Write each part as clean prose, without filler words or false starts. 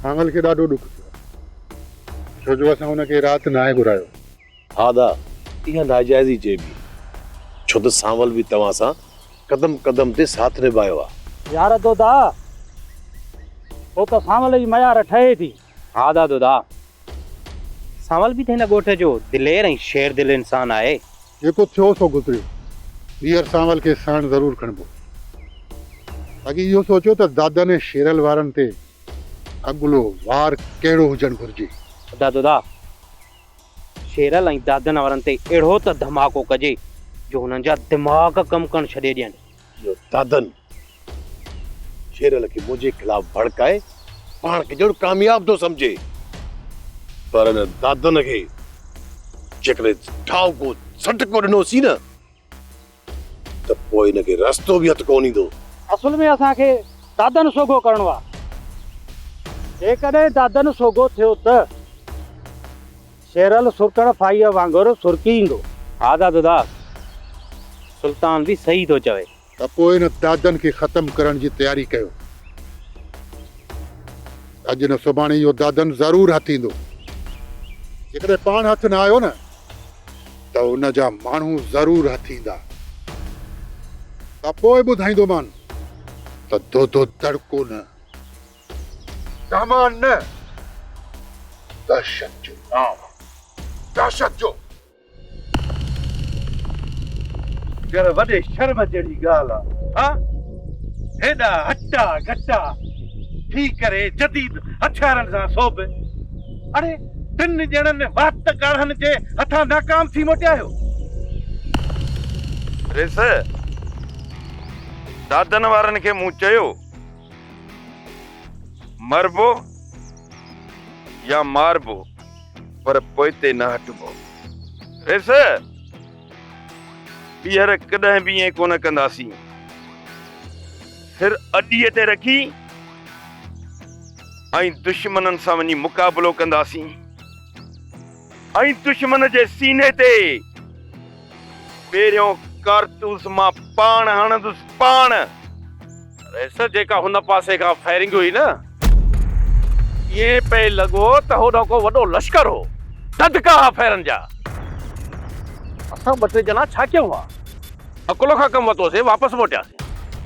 سانول کي ڏاڍو ڏک ٿيو آهي، ڇو جو اسان هن کي رات ناهي گهرايو. ها ادا، اها ناجائز ئي چئبي، ڇو ته سانول به توهان سان قدم قدم تي ساٿ نڀايو آ. يار دودا، پوء ته سانول جي ميار ٺهي ٿي. ها ادا دودا، سانول به ته هن ڳوٺ جو دلير ۽ شير دل انسان آهي. جيڪو ٿيو سو گذريو. ٻيهر سانول کي ساڻ ضرور کڻبو. باقي اهو سوچيو ته دادن ۽ شيرل وارن تي اڳلو وار ڪهڙو هجڻ گهرجي. ادا دودا، شيرل ۽ دادن وارن تي اهڙو ته ڌماڪو ڪجي جو هنن جا دماغ ڪم ڪرڻ ڇڏي ڏين. اهو دادن شيرل کي منهنجي خلاف ڀڙڪائي پاڻ کي ڄڻ ڪامياب ٿو سمجهي. پر ان دادن کي جيڪڏهن ٺاهوڪو سٽڪو ڏنوسين نه ته پوء هن کي رستو به هٿ ڪونه ايندو. اصل ۾ اسان کي دادن سوگهو ڪرڻو آ. جيڪڏهن دادن سوگهو ٿيو ته شيرل سرڪڻ ڦاهيء وانگر سرڪي ايندو. ها دادا، سلطان به صحيح ٿو چوي. ته پوء ان دادن کي ختم ڪرڻ جي تياري ڪيو. اڄ نه سڀاڻي اهو دادن ضرور هٿ ايندو. جيڪڏهن پاڻ هٿ نه آيو نه ته ان جا ماڻهو ضرور هٿ ايندا. ته پوء ٻڌائيندومان ته دودو دڙڪو نه، دامان نه، دهشت جو نانء آ، دهشت جو. يار وڏي شرم جهڙي ڳالهه آ ها هيڏا هٽا گٽا ٿي ڪري جديد هٿيارن سان سو به اڙي ٽن ڄڻن وات ڪاڙهن جي هٿان ناڪام ٿي موٽيا آهيو. ريس دادن وارن کي مون چيو مربو يا ماربو پر پوئتي نه هٽبو. ريس ٻيهر ڪڏهن به ائين ڪونه ڪنداسين. سر اڏيء تي رکي ۽ دشمنن سان وڃي مقابلو ڪنداسين ۽ دشمن جي سيني تي پهريون ڪارتوس مان پاڻ هڻندس پاڻ. رئيس جيڪا هن پاسي کان فائرنگ هئي نه، ائين پئي لڳو ته هوڏانهن ڪو وڏو لشڪر هو، ڌڌڪا ها فائرن جا. اسان ٻه ٽي ڄڻا ڇا ڪيون ها، عقل کان ڪم ورتوسين، واپس موٽياسين.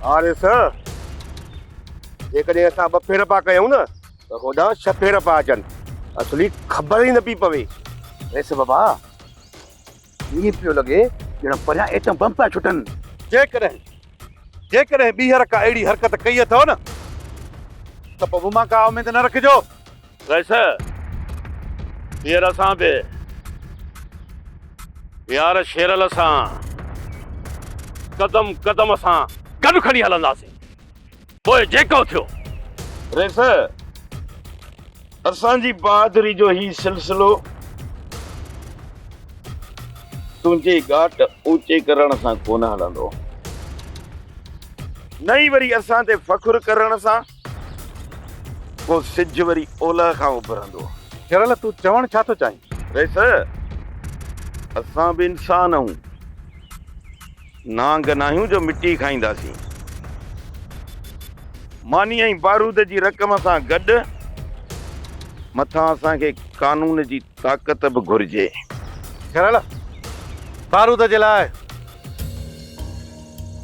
ها رئيس، جيڪڏهن اسان ٻه ڦير پيا ڪيون نه ته هوڏانهن ڇهه ڦير پيا اچن، اصلي خبر ئي نه پئي پوي. رئيس بابا، ائين پيو لڳي ڄڻ پريان ايٽم بم پيا ڇٽن. جيڪڏهن جيڪڏهن ٻيهر ڪا اهڙي حرڪت ڪئي اٿئو نه ته پوء مون مان ڪا اميد نه رکجو. رئيس، ٻيهر اسان به يار شيرل سان قدم قدم سان گڏ کڻي هلنداسين. پوء جيڪو ٿيو. رئيس، اسان جي بهادري جو هي سلسلو تنهنجي ڳاٽ اوچي ڪرڻ سان ڪونه هلندو، نه ئي وري اسان تي فخر ڪرڻ سان ڪو سج وري اولهه کان اڀرندو. شيرل، تون چوڻ ڇا ٿو چاهين؟ رئيس، اسان به انسان آهيون. نانگ ناهيون جو مٽي کائينداسين. ماني ۽ بارود جي رقم سان گڏ مٿان اسان کي قانون جي طاقت به گهرجي. شرل، بارود جي لاء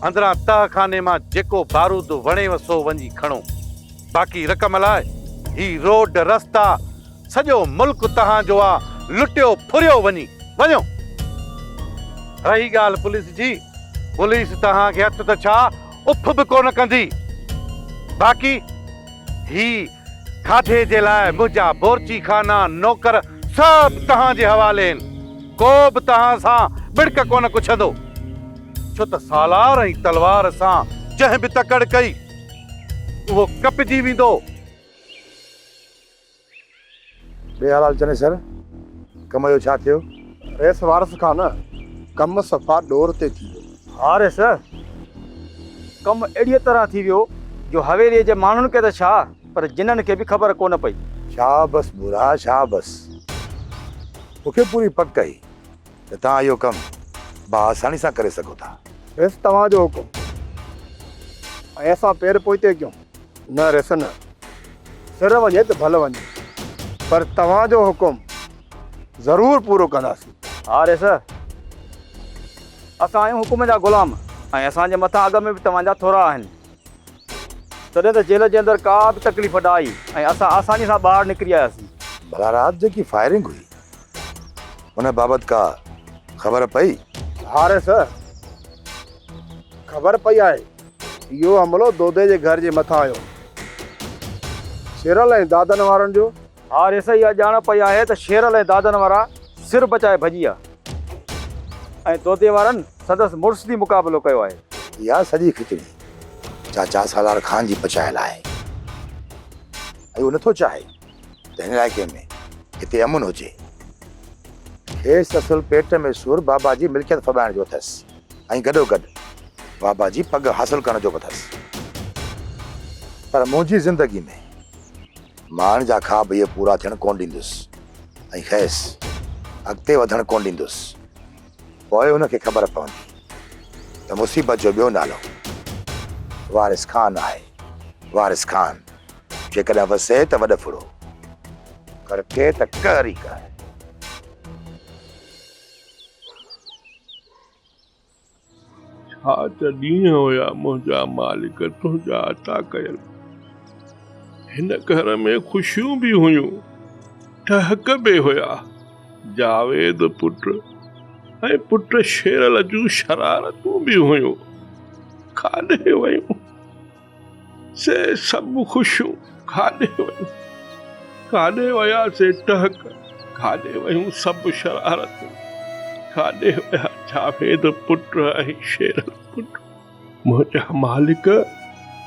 اندران تهه خاني مان جيڪو بارود وڻيو سو وڃي کڻو. باقي رقم لاء هي روڊ رستا سڄو ملڪ تهان جو آ، لٽيو ڦريو وڃي. وڃو. رهي ڳالهه پوليس جي، پوليس تهان کي هٿ ته ڇا اف به ڪونه ڪندي. باقي هي کاڌي جي لاء منهنجا بورچي خانا، نوڪر سڀ تهان جي حوالي هن. ڪو به تهان سان ٻڙڪ ڪونه ڪڇندو. ڇو ته سالار ۽ تلوار سان جنهن به تڪڙ ڪئي، اهو ڪپجي ويندو. ٻي حلال چنيسر، ڪم جو ڇا ٿيو؟ رئيس وارث کان نه، ڪم صفا ڏور تي ٿي ويو. ها رئيس، ڪم اهڙيء طرح ٿي ويو جو حويليء جي ماڻهن کي ته ڇا پر جنن کي به خبر ڪونه پئي. شابس ڀورا شابس، مون کي پوري پڪ هئي ته توهان اهو ڪم باآساني سان ڪري سگهو ٿا. رئيس توهان جو حڪم ۽ اسان پير پوئتي ڪيون. نه رئيس نه. سر وڃي ته ڀل وڃي، پر توهان جو حڪم ضرور پورو ڪنداسين. ها رئيس، اسان آهيون حڪم جا غلام ۽ اسان جي مٿان اڳ ۾ به توهان جا ٿورا آهن. تڏهن ته جيل جي اندر ڪا به تڪليف نه آئي ۽ اسان آساني سان ٻاهر نڪري آياسين. ڀلا رات جيڪي فائرنگ هئي، ان بابت ڪا خبر پئي؟ ها رئيس، خبر پئي آهي. اهو حملو دودي جي گهر جي مٿان هيو. شيرل ۽ دادن وارن جو. ها ريس اها ڄاڻ پئي آهي ته شيرل ۽ دادن وارا سر بچائي ڀڄي ويا ۽ دودي وارن سندس مڙس ٿي مقابلو ڪيو آهي. اها سڄي کچڙي چاچا سالار خان جي پچايل آهي ۽ اهو نٿو چاهي ته هن علائقي ۾ هتي امن هجي. کيس اصل پيٽ ۾ سور بابا جي ملڪيت ڦٻائڻ جو اٿس ۽ گڏوگڏ بابا جي پڳ حاصل ڪرڻ جو به اٿس. پر منهنجي زندگي ۾ مان جا خواب اهي پورا ٿيڻ ڪونه ڏيندس ۽ کيس اڳتي وڌڻ ڪونه ڏيندس. پوء هن کي خبر پوندي ته مصيبت جو ٻيو نالو وارث خان آهي. وارث خان جيڪڏهن وسي ته وڏ ڦڙو، ڪڙڪي ته قهر ئي قهر. ڇا ته ڏينهن هيا منهنجا مالڪ تنهنجا عطا ڪيل. هن گهر ۾ خوشيون به هيون، ٽهڪ به هيا. جاويد پٽ ۽ پٽ شيرل جون شرارتون به هيون. ڪاڏي ويون سي سڀ خوشيون، ڪاڏي ويون، ڪاڏي ويا سي ٽهڪ، ڪاڏي ويون سڀ شرارتون، ڪاڏي ويا جاويد پٽ ۽ شيرل پٽ. منهنجا مالڪ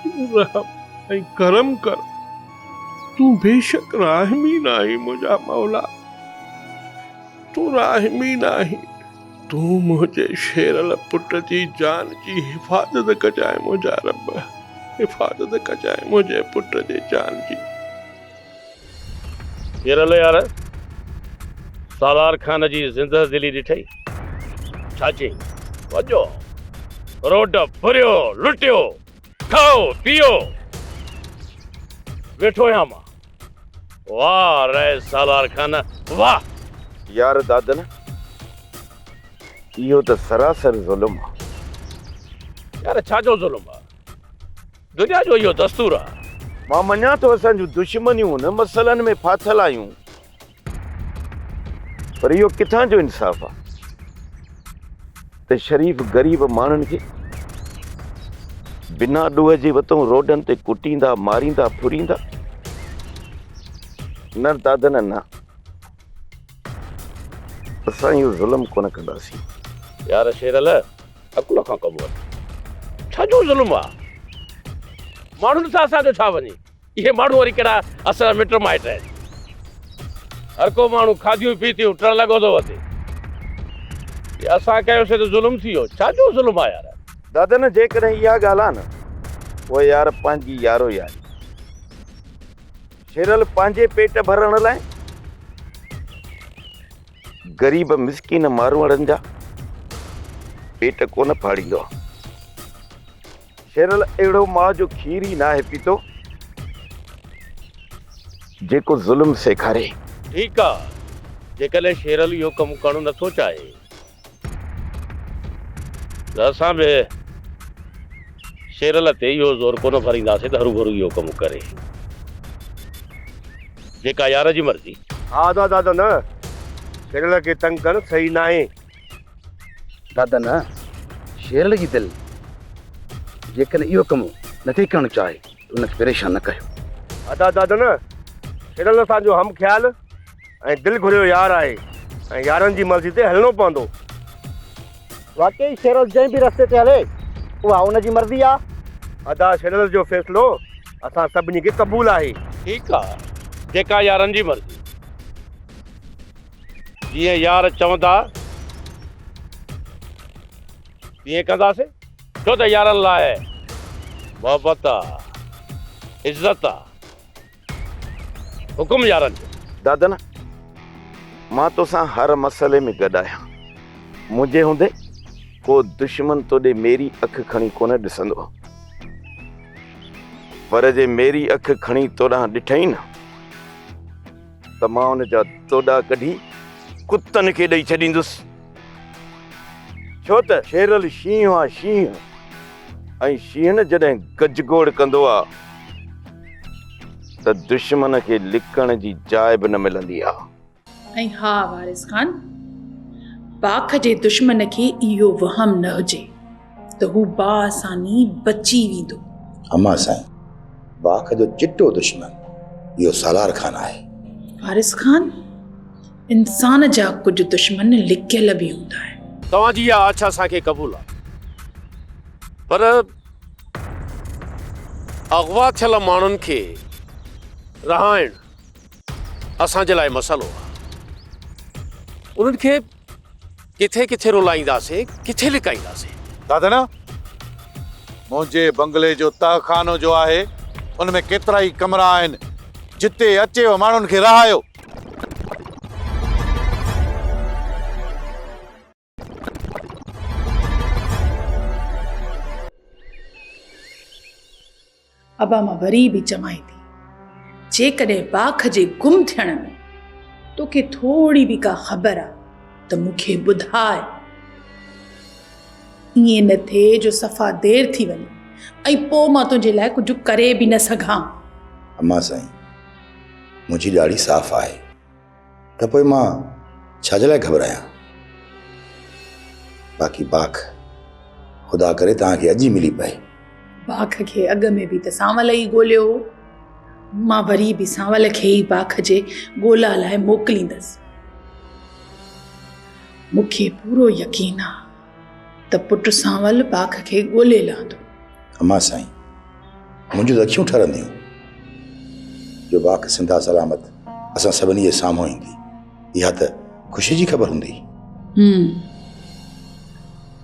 تون رحم ۽ ڪرم ڪر، تون بيشڪ راحمين آهين منهنجا مولا، تون راحمين آهين، تون منهنجي شيرل پٽ جي جان جي حفاظت ڪجانء منهنجا رب، حفاظت ڪجانء منهنجي پٽ جي جان جي. شيرل يار، سالار خان جي زندهه دلي ڏٺئي؟ ڇا چيائين؟ وڄو، روڊ ڦريو، لٽيو، کائو، پيئو، ويٺو آهيان مان. واهه رئيس سالار خان، واهه! يار دادن، اهو ته سراسر ظلم آ. يار ڇا جو ظلم آ؟ دنيا جو اهو دستور آ. مان مڃان ٿو اسان جون دشمنيون نه مسئلن ۾ ڦاٿل آهيون پر اهو ڪٿان جو انصاف آ ته شريف غريب ماڻهن کي بنا ڏوهه جي وتون روڊن تي ڪٽيندا ماريندا ڦريندا. نه دادن نه، اسان اهو ظلم ڪونه ڪنداسين. يار شيرل عقل کان ڪم وٺ. ڇا جو ظلم آ؟ ماڻهن سان اسان جو ڇا وڃي؟ اهي ماڻهو وري ڪهڙا اسان جا مٽ مائٽ آهن؟ هر ڪو ماڻهو کاڌيون پيتيون ٽڻ لڳو ٿو وتي. جي اسان ڪيوسين ته ظلم ٿي ويو. ڇا جو ظلم آ يار؟ دادا نه جيڪڏهن اها ڳالهه آ نه پوء يار پنهنجي يارو ياري. شيرل پنهنجي پيٽ ڀرڻ لاء غريب مسڪين ماروئڙن جا پيٽ ڪونه ڦاڙيندو آ. شيرل اهڙو ماء جو کير ئي ناهي پيتو جيڪو ظلم سيکاري. ٺيڪ آ، جيڪڏهن شيرل اهو ڪم ڪرڻ نٿو چاهي ته اسان به شيرل تي اهو زور ڪونه ڀرينداسين ته هروڀرو اهو ڪم ڪري. جيڪا يار جي مرضي. ها ادا دادا نه، شيرل کي تنگ ڪرڻ صحيح ناهي. دادا نه، شيرل جي دل جيڪڏهن اهو ڪم نٿي ڪرڻ چاهي ته ان کي پريشان نه ڪريو. ادا دادا نه، شيرل اسان جو هم خيال ۽ دل گهريو يار آهي ۽ يارن جي مرضي تي هلڻو پوندو. واقعي شيرل جنهن به رستي تي هلي اها ان جي مرضي آ. ادا شيرل جو فيصلو اسان سڀني کي قبول آهي. ٺيڪ آ، جيڪا يارن جي مرضي. جيئن يار چوندا تيئن ڪنداسين. ڇو ته يارن لاء محبت آ، عزت آ. حڪم يارن جو. دادن، مان توسان هر مسئلي ۾ گڏ آهيان. منهنجي هوندي ڪو دشمن توڏي ميري اک کڻي ڪونه ڏسندو. پر جي ميري اک کڻي توڏانهن ڏٺئي نه ته مان ان جا توڏا ڪڍي ڪتن کي ڏئي ڇڏيندس. ڇو ته شيرل شينهن آ شينهن ۽ شينهن جڏهن گجگوڙ ڪندو آ ته دشمن کي لڪڻ جي جاء به نه ملندي آ. ۽ ها وارث خان، باک جي دشمن کي اهو وهم نه هجي ته هو باآساني بچي ويندو. امان سائين، باک جو چٽو دشمن اهو سالار خان آهي. وارث خان، انسان جا ڪجهه دشمن لڪيل به هوندا آهن. توهان جي اها آڇ اسان کي قبول آهي پر اغوا ٿيل ماڻهن کي رهائڻ اسان جي لاء مسئلو آهي. انهن کي ڪٿي ڪٿي رلائينداسين، ڪٿي لڪائينداسين. دادنا، منهنجي بنگلي جو تهخانو جو آهي، ان ۾ ڪيترائي ڪمرا آهن، جتي اچيو ماڻهن کي رهايو. ابا مان وري به چوانء ٿي، جيڪڏهن باک جي گم ٿيڻ ۾ توکي ٿوري به ڪا خبر آ ته مون کي ٻڌاء. ائين نه ٿئي جو صفا دير ٿي وڃي ۽ پوء مان تنهنجي لاء ڪجهه ڪري به نه سگهان. امان سائين، منهنجي ڏاڙهي صاف آهي. ته پوء مان ڇا جي لاء گهٻرايان؟ باقي باک خدا ڪري توهان کي اڄ ئي ملي پئي. باک کي اڳ ۾ به ته سانول ئي ڳوليو هو. مان وري به سانول کي ئي باک جي ڳولا لاء موڪليندس. مون کي پورو يقين آ ته پٽ سانول باک کي ڳولي لهندو. امان سائين، منهنجون ته اکيون ٺرنديون جو باک سنڌا سلامت اسان سڀني جي سامهون ايندي. اها ته خوشي جي خبر هوندي. هم.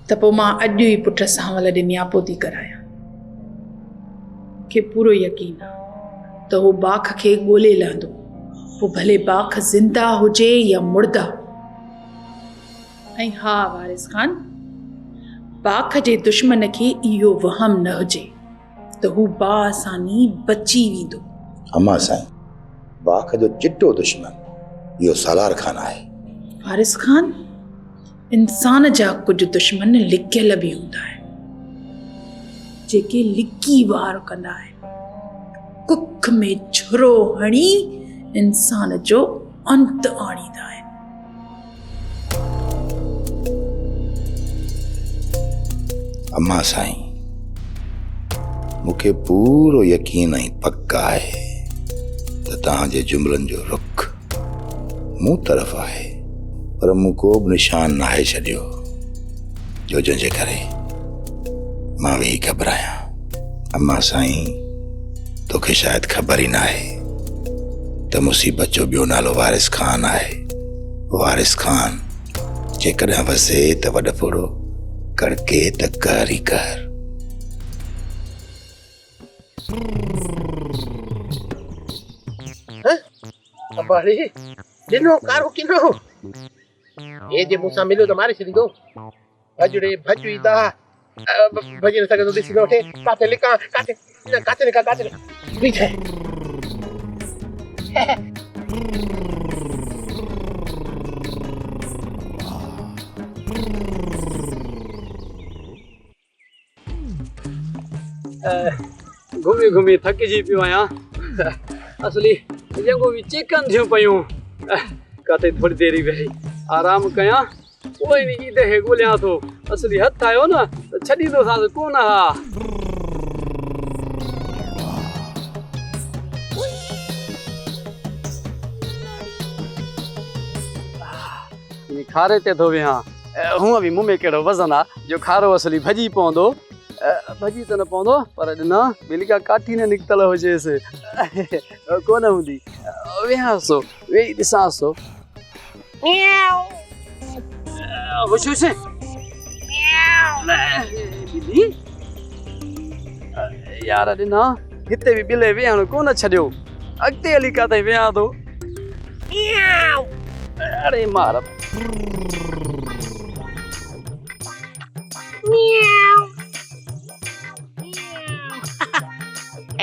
ته پوء مان اڄ ئي پٽ سانول ڏي نياپو ٿي ڪرايان. مون کي پورو يقين آ ته هو باک کي ڳولي لهندو. پوء ڀلي باک زنده هجي يا مڙده. ۽ ها وارث خان، باک جي دشمن کي اهو وهم نه هجي ته هو باآساني بچي ويندو. امان سائين، باک جو چٽو دشمن اهو سالار خان آهي. وارث خان، انسان جا ڪجهه دشمن لڪيل به هوندا آهن، جيڪي لڪي وار ڪندا آهن. ڪک ۾ ڇرو هڻي انسان جو انت آڻيندا آهن. امان سائين، مون کي پورو يقين ۽ پڪ آهي ته توهان جي جملن جو رخ مون طرف آهي، پر مون ڪو به نشان ناهي ڇڏيو جو جنهن جي ڪري مان ويهي گهٻرايان. امان سائين، توکي شايد خبر ئي ناهي ته مصيبت جو ٻيو نالو وارث خان آهي. وارث خان جيڪڏهن وسي ته وڏ ڦوڙو، ڪڙڪي ته قهر ئي قهر. اباڙي، ڏنو ڪارو ڪنو. هي جي مون سان مليو ته ماري ڇڏيندو. ڀڄ ڙي ڀڄ ايندا. ڀڄي نه سگهندو ڏسي نه وٺي. ڪاٿي لڪان ڪاٿي نه ڪاٿي لڪان ڪاٿي بيٺ. گهمي گهمي ٿڪجي پيو آهيان. اصلي ڄنگهون به چيڪن ٿيون پيون. ڪاٿي ٿوري دير ويهي آرام ڪيان. پوء وڃي عيد کي ڳوليان ٿو. اصلي هٿ آيو نه ته ڇڏيندوسانس ڪونه ها. کاري تي ٿو ويهان. هونء به مون ۾ ڪهڙو وزن آ جو کارو اصلي ڀڄي پوندو. ڀڄي ته نه پوندو پر ڏنا ٻيلي ڪا ڪاٺي نه نڪتل هجيس. ڪونه هوندي. ويهانس ٿو، ويهي ڏسانس ٿو. هوش هوش. ٻلي يار ڏنا هتي به ٻلي ويهڻ ڪونه ڇڏيو. اڳتي هلي ڪاٿي ويهان ٿو. اڙي مار.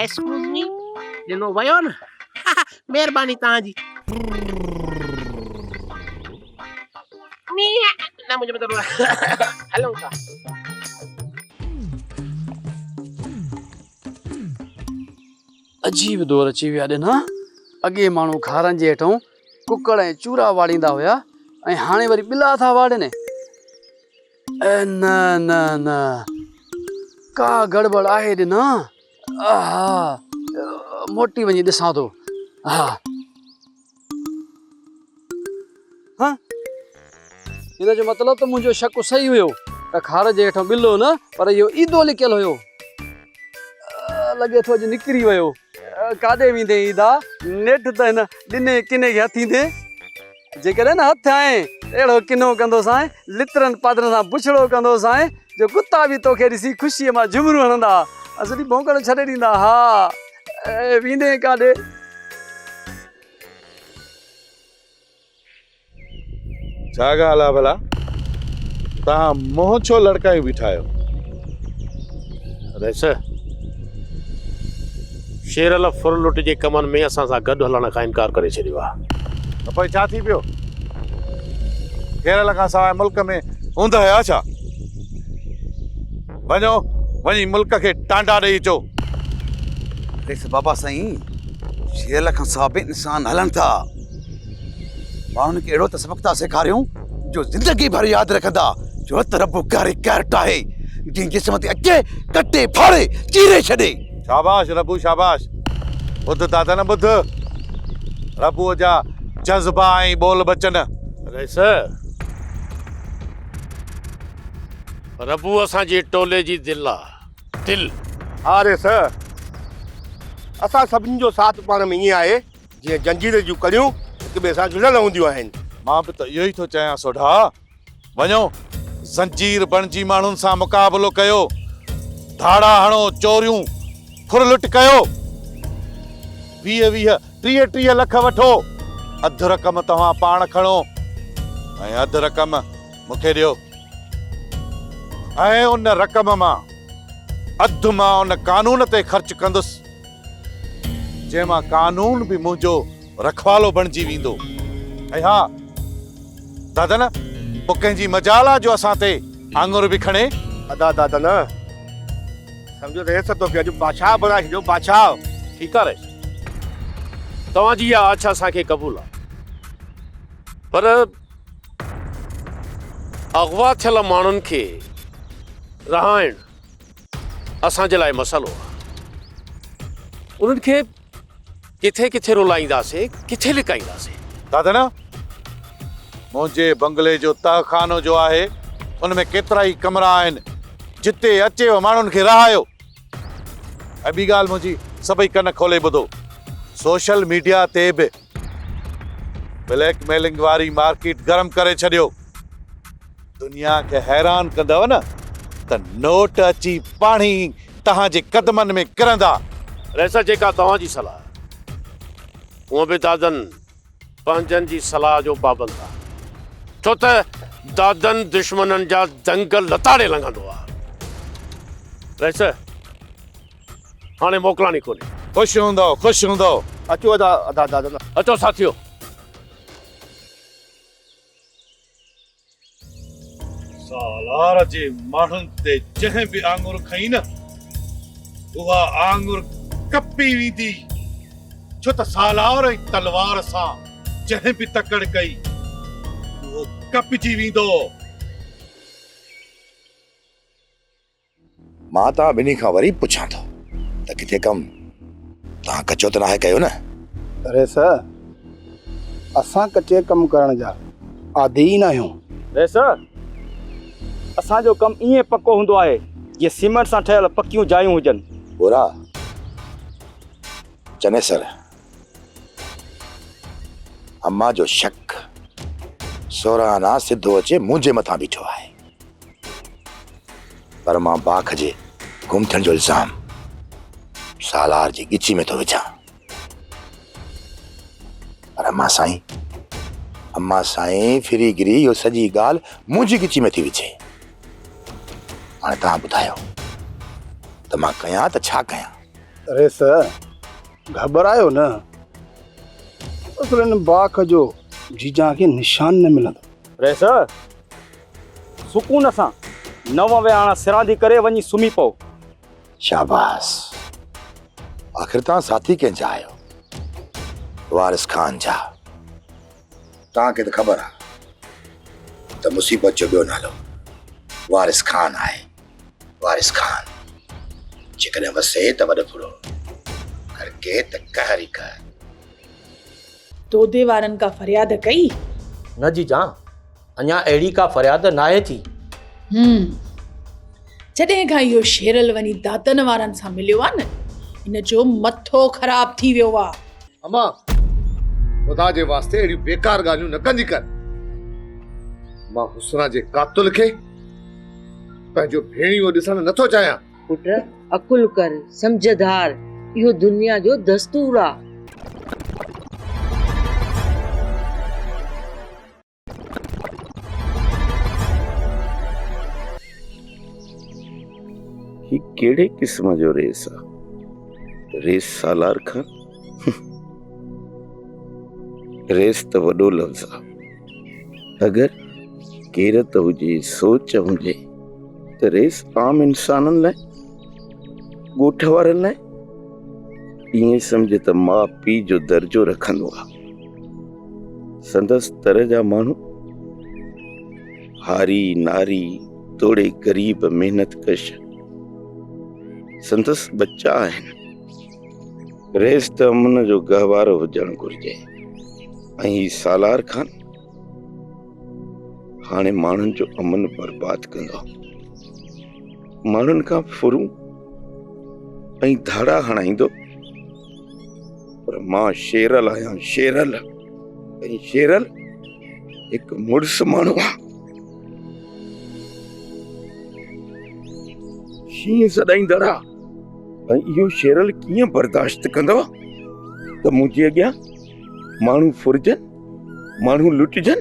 ايڪسڪيوز مي ڏنو ويو نه مهرباني توهان جي. نه منهنجو مطلب هلون ٿا. عجيب دور اچي ويا ڏنا. اڳي ماڻهو کارن جي هيٺئون ڪڪڙ ۽ چورا واڙيندا هيا ۽ هاڻي وري ٻلا ٿا واڙين. نه نه نه ڪا گڙٻڙ آهي ڏنا. ها موٽي وڃي ڏسان ٿو. ها ها ان جو مطلب ته منهنجو شڪ صحيح هيو ته کار جي هيٺان ٻلو نه پر اهو عيدو لڪيل هيو. لڳي ٿو اڄ نڪري ويو. ڪاڏي ويندين عيدا، نيٺ ته هن ڏني ڪني کي هٿ ايندين. جيڪڏهن نه هٿ آئين ته اهڙو ڪنو ڪندوسانء، لترن پادرن سان بڇڙو ڪندوسانء جو ڪتا به توکي ڏسي خوشيء مان جهمريون هڻندا، اصلي ڀونڪڻ ڇڏي ڏيندا. ها ويندين ڪاڏي؟ ڇا ڳالهه آ ڀلا؟ توهان منهن ڇو لڙڪايون بيٺا آهيو؟ رئيس، شيرل ڦر لٽ جي ڪمن ۾ اسان سان گڏ هلڻ کان انڪار ڪري ڇڏيو آ. ته پوء ڇا ٿي پيو؟ شيرل کان سواء ملڪ ۾ اوندهه آ ڇا؟ وڃو، وڃي ملڪ کي ٽانڊا ڏئي اچو. رئيس بابا سائين، شيرل کان سواء به انسان هلن ٿا. ماڻهن کي اهڙو ته سبق ٿا سيکاريون جو زندگي ڀر ياد رکندا جو ته رب ڪاري ڪارٽ آهي جنهن جسم تي اچي ڪٽي ڦاڙي چيري ڇڏي. شاباش ربو شاباش ٻڌ دادا نه ٻڌ ربوء جا جذبا ۽ ٻول ٻچن. رئيس ربو اسان جي ٽولي جي دل آ دل. ها رئيس اسان سڀني جو ساٿ پاڻ ۾ ائين آهي جيئن جنجير جون ڪڙيون هڪ ٻئي سان جڙيل هونديون آهن. مان به ته اهو ئي ٿو چاهيان سوڍا. وڃو زنجير بڻجي ماڻهن سان مقابلو ڪيو، ڌاڙا هڻو، چوريون، ڦر لٽ ڪيو. 20 20، 30 30 لک وٺو. اڌ رقم توهان پاڻ کڻو ۽ اڌ رقم مون کي ڏيو ۽ ان رقم مان اڌ مان ان قانون تي خرچ ڪندس. جنهن مان قانون به منهنجو رکوالو بڻجي ويندو. ۽ ها دادن، پوء ڪنهن جي مجال آ جو اسان تي آڱر به کڻي؟ ادا دادن، سمجهو ته ريس توکي اڄ بادشاهه بڻائي ڇڏيو، بادشاهه. ٺيڪ آ رئيس، توهان جي اها آڇ اسان کي قبول آ، پر اغوا ٿيل ماڻهن کي رهائڻ اسان جي لاء مسئلو آ. انهن کي ڪٿي ڪٿي رلائينداسين، ڪٿي لڪائينداسين. دادا نه، منهنجي بنگلي جو تهه خانو جو آهي، ان ۾ ڪيترائي ڪمرا آهن، جتي اچيو ماڻهن کي رهايو. ۽ ٻي ڳالهه منهنجي سڀئي ڪن کولي ٻڌو، سوشل ميڊيا تي به بليڪ ميلنگ واري مارڪيٽ گرم ڪري ڇڏيو. دنيا کي حيران ڪندؤ نه ته نوٽ اچي پاڻهي توهان جي قدمن ۾ ڪرندا. رئيس جيڪا توهان جي صلاح. هونء به دادن پنهنجن جي صلاح جو پابند آ. ڇو ته دادن دشمنن جا دنگ لتاڙي لنگهندو آ. رئيس هاڻي موڪلاڻي ڪونهي. خوش هوندؤ خوش هوندؤ. اچو ادا ادا دادن. اچو ساٿيو. سالار جي ماڻهن تي جنهن به آڱر کنئي نه، اها آڱر ڪپي ويندي، ڇو ته سالار ۽ تلوار سان جنهن به تڪڙ ڪئي، اهو ڪپجي ويندو. مان توهان ٻنهي کان وري پڇان ٿو ته ڪٿي ڪم توهان ڪچو ته ناهي ڪيو نه؟ ريس، اسان ڪچي ڪم ڪرڻ جا عادي ئي ناهيون. ريس، اسان جو ڪم ائين پڪو هوندو آهي جيئن سيمينٽ سان ٺهيل پڪيون جايون هجن. ڀورا، چنيسر، امان جو شڪ سورانا سڌو اچي منهنجي مٿان بيٺو آهي. پر مان باک جي گم ٿيڻ جو الزام سالار جي ڳچي ۾ ٿو وجهان. پر اما سائين، اما سائين ڦري گري اهو سڄي ڳالهه منهنجي ڳچي ۾ ٿي وجهي. هاڻي توهان ٻڌايو ته مان ڪيان ته ڇا ڪيان؟ ريس، گهٻرايو نه. اصل ان باک جو جيجان کي نشان نه ملندو. ريس، سڪون سان نو ويهاڻا سراندي ڪري وڃي سمهي پئو. شاباس! آخر توهان ساٿي ڪنهن جا آهيو؟ وارث خان جا. توهان کي ته خبر آهي ته مصيبت جو ٻيو نالو وارث خان آهي. وارث خان جيڪڏهن وسي ته وڏ ڦڙو، ڪڙڪي ته قهر ئي قهر. دودي وارن ڪا فرياد ڪئي؟ نه جيجان، اڃا اهڙي ڪا فرياد ناهي ٿي. هم. جڏهن کان اهو شيرل وڃي دادن وارن سان مليو آ نه، هن جو مٿو خراب ٿي ويو آ. امان، خدا جي واسطي اهڙيون بيڪار ڳالهيون نه ڪندي ڪر. مان حسنا جي قاتل کي پنهنجو ڀيڻيو ڏسڻ نه ٿو چاهيان. پٽ، عقل ڪر، سمجهه ڌار، اهو دنيا جو دستور آ. هي ڪهڙي قسم جو ريس آ؟ ريس سالار خان؟ ريس ته وڏو لفظ آ. اگر غيرت هجي، سوچ هجي ته ريس عام انسانن لاء، ڳوٺ وارن لاء ائين سمجهه ته ماء پيء جو درجو رکندو آ. سندس تر جا ماڻهو هاري ناري توڙي غريب محنت ڪش سندس ٻچا آهن. ريس ته امن جو گهوارو هجڻ گهرجي ۽ هي سالار خان هاڻي ماڻهن جو امن برباد ڪندو. ماڻهن کان ڦرون ۽ ڌاڙا هڻائيندو. پر مان شيرل آهيان شيرل ۽ شيرل هڪ مڙس ماڻهو آ. شينهن سڏائيندڙ آ ۽ اهو شيرل ڪيئن برداشت ڪندو ته منهنجي اڳيان ماڻهو ڦرجن، ماڻهو لٽجن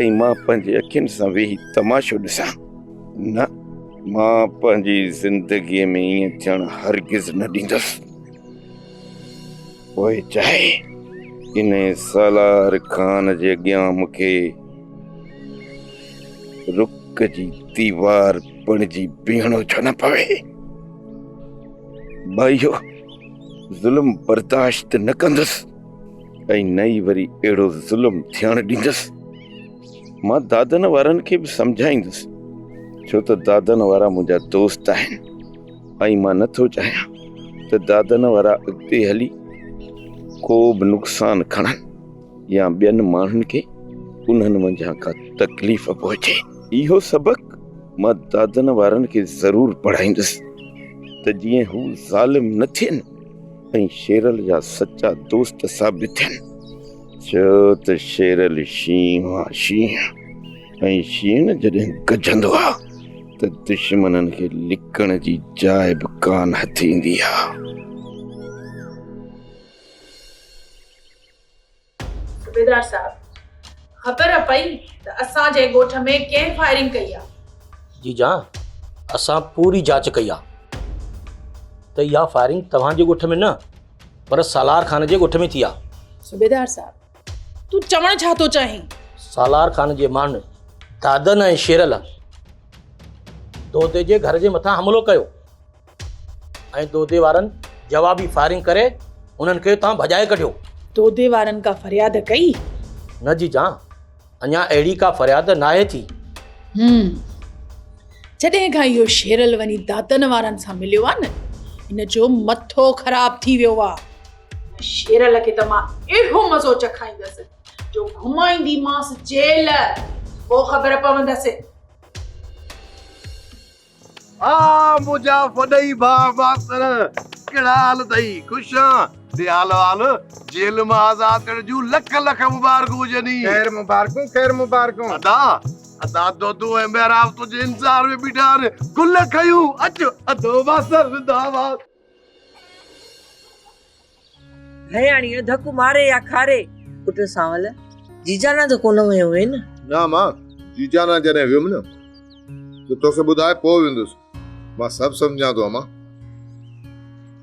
۽ مان پنهنجي اکين سان ويهي تماشو ڏسان. نه، مان پنهنجي زندگيء ۾ ائين ٿيڻ هرگز نه ڏيندس. پوء چاهي انهي سالار خان جي اڳيان مون کي رڪ جي ديوار بڻجي بيهڻو ڇو نه پوي. مان اهو ظلم برداشت نه ڪندس ۽ نه ئي وري اهڙو ظلم ٿيڻ ڏيندس. مان دادن وارن کي به سمجهائيندس، ڇو ته دادن وارا منهنجا دوست آهن. ۽ مان نه ٿو چاهيان ته دادن وارا اڳتي هلي ڪو به نقصان کڻن يا ٻين ماڻهن کي انهن منجهان ڪا تڪليف پهچي. اهو سبق مان دادن وارن کي ضرور پڙهائيندس ته جيئن هو ظالم نه ٿين ۽ شيرل جا سچا دوست ثابت ٿين. ڇو ته شيرل شينهن آ شينهن ۽ شينهن جڏهن گجندو آ ته دشمنن کي لڪڻ جي جاء به ڪانه هٿ ايندي آ. صوبيدار صاحب خبر پئي ته اسان جي ڳوٺ ۾ ڪنهن فائرنگ ڪئي آ؟ جي جان اسان پوري جاچ ڪئي آ ته اها فائرنگ توهان جي ڳوٺ ۾ نه پر سالار خان جي ڳوٺ ۾ ٿي آ. صوبيدار صاحب تون چوڻ ڇا ٿو چاهين؟ سالار خان جي ماڻهن دادن ۽ شيرل دودي جي گهر جي مٿان حملو ڪيو ۽ دودي وارن جوابي فائرنگ ڪري انهن کي اتان ڀڄائي ڪڍيو. دودي وارن ڪا فرياد ڪئي؟ نه جي جان اڃا اهڙي ڪا فرياد ناهي ٿي. هم. جڏهن کان اهو شيرل وڃي دادن وارن سان مليو آ نه، هن جو مٿو خراب ٿي ويو آ. هن شيرل کي ته مان اهڙو مزو چکائيندس جو گهمائينديمانس جيل، پوء خبر پوندس. آ منهنجا فڏئي ڀاء ماستر ڪهڙا حال اٿئي خوش آن ڏي حال حوال جيل مان آزاد ٿيڻ جون لک لک مبارڪون هجني. خير مبارڪون خير مبارڪون. ادا ادا دودو ۽ محراب تنهنجي انتظار ۾ بيٺا آهن گل کنيون اچ ادو ماستر زنده آباد. هياڻيء ڌڪ ماري يا کاري. پٽ سانول، جيجانا ته ڪونه ويو هئين نه؟ نه امان، جيجانا جڏهن ويم نه ته توکي ٻڌائي پوء ويندس. مان سڀ سمجهان ٿو امان.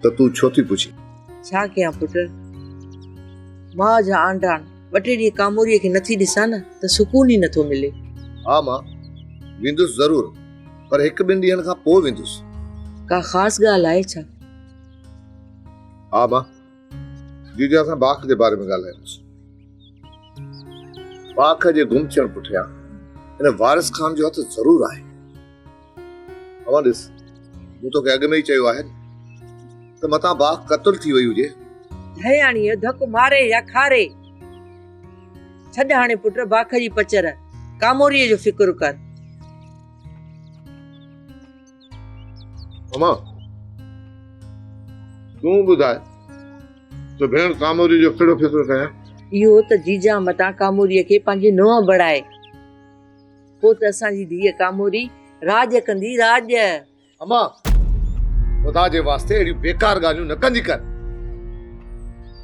ته تون ڇو ٿي پڇين؟ ڇا ڪيان پٽ، ماء جا آنڊان ٻه ٽي ڏينهن ڪاموريء کي نٿي ڏسان نه ته سڪون ئي نٿو ملي. ها مان ويندس ضرور، پر هڪ ٻن ڏينهن کان پوء ويندس. ڪا خاص ڳالهه آهي ڇا؟ ها مان جيجا سان باک جي باري ۾ ڳالهائيندس. باک جي گم ٿيڻ پٺيان ان وارث خان جو هٿ ضرور آهي. اوهان ڏس، مون توکي اڳ ۾ ئي چيو آهي نه ته متان باک قتل ٿي وئي هجي. ڌياڻيء ڌڪ ماري يا کاري. ڇڏ هاڻي پٽ باک جي پچر، ڪاموريء جو فڪر ڪر. امان، تون ٻڌاء ته ڀيڻ ڪاموري جو ڪهڙو فڪر ڪيان؟ اهو ته جيجا متان ڪاموريء کي پنهنجي نونهن بڻائي. پوء ته اسان جي ڌيء ڪاموري راڄ ڪندي راڄ. امان، خدا جي واسطي اهڙيون بيڪار ڳالهيون نه ڪندي ڪر.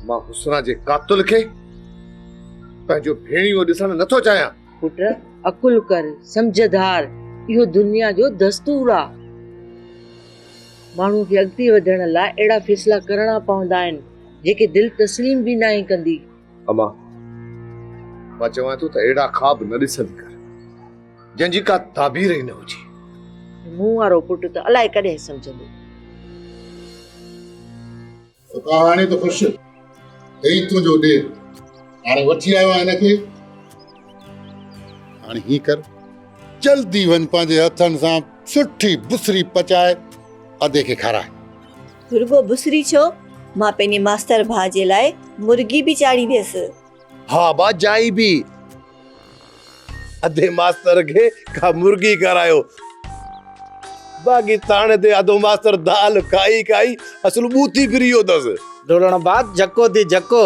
مان حسنا جي قاتل کي پنهنجو ڀيڻيو ڏسڻ نه ٿو چاهيان. پٽ، عقل ڪر، سمجهه ڌار، اهو دنيا جو دستور آ. ماڻهوء کي اڳتي وڌڻ لاء اهڙا فيصلا ڪرڻا پوندا آهن، جيڪي دل تسليم به ناهي ڪندي. امان، مان چوان ٿو ته اهڙا خواب نه ڏسندي ڪر، جنهن جي ڪا تعبير ئي نه هجي. مون وارو پٽ ته الائي ڪڏهن سمجهندو. سڪا هاڻي ته خوش هي تنهنجو ڏي هاڻي وٺي آيو آهيان هن کي هاڻي هي ڪر جلدي وڃ پنهنجي هٿن سان سٺي بسري پچائي ادي کي کارائي. رڳو بسري ڇو مان پنهنجي ماستر ڀاء جي لاء مرغي به چاڙهينديس. ها با جائي به ادي ماستر کي ڪا مرغي کارايو. باقي ٿاڻي تي ادو ماستر دال کائي کائي اصل ٻوٿي ڦري ويو اٿس. ڊوڙڻ بعد جهڪو ٿي جهڪو.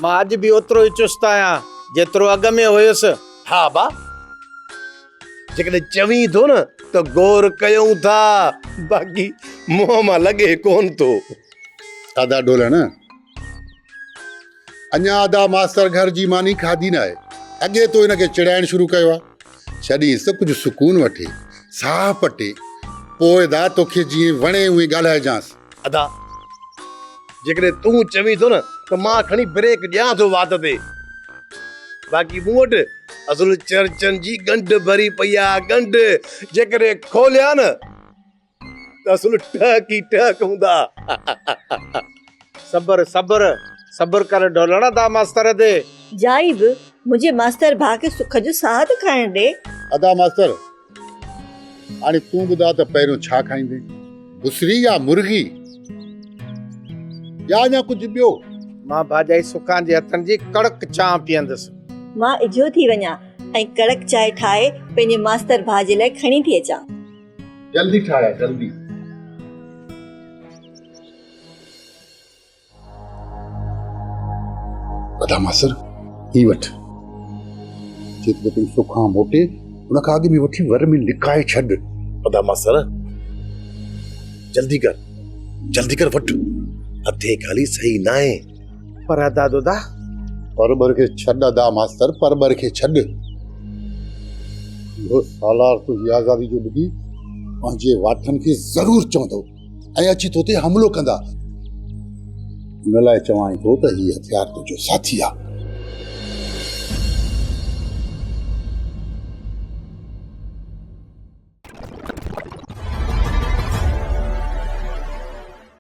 مان اڄ به اوترو ئي چست آهيان جيترو اڳ ۾ هيس. ها با جيڪڏهن چوين ٿو نه ته غور ڪيون ٿا باقي منهن مان لڳي ڪونه ٿو. ادا ڍولڻ اڃا ادا ماستر گهر جي ماني کاڌي ناهي، اڳي تو هن کي چڙائڻ شروع ڪيو آهي. ڇڏينس ته ڪجهه سڪون وٺي، ساهه پٽي، پوء ادا توکي جيئن وڻي اونئين ڳالهائجانس. ادا جيڪڏهن تون چوين ٿو نه ته مان کڻي بريڪ ڏيان ٿو وات تي، باقي مون وٽ اصل چرچن جي ڳنڍ ڀري پئي آهي، ڳنڍ جيڪڏهن کوليان نه ته اصل ٽهڪ ئي ٽهڪ هوندا. صبر صبر صبر ڪر ڍولڻ ادا ماستر تي. جائي به منهنجي ماستر ڀاء کي سک جو ساهه ته کائڻ ڏي. ادا ماستر هاڻي تون ٻڌاء ته پهريون ڇا کائيندين بسري يا مرغي يا اڃا ڪجهه ٻيو؟ مان ڀاڄائي سکان جي هٿن جي ڪڙڪ چانهه پيئندس. مان اجهو ٿي وڃان ۽ ڪڙڪ چانهه ٺاهي پنهنجي ماستر ڀاء جي لاء کڻي ٿي اچان. جلدي ٺاهيا جلدي. ادا ماستر هي وٺ جيترو تائين سکان موٽي ان کان اڳ ۾ وٺي ور ۾ لڪائي ڇڏ. ادا ماستر جلدي ڪر جلدي ڪر وٺ هٿين خالي صحيح ناهي. پر ادا دودا. پرٻر کي ڇڏ ادا ماستر پرٻر کي ڇڏ. اهو سالار تنهنجي آزادي جو ٻڌي پنهنجي واٺن کي ضرور چوندو ۽ اچي تو تي حملو ڪندا. ان لاء چوانء ٿو ته هي هٿيار تنهنجو ساٿي آ.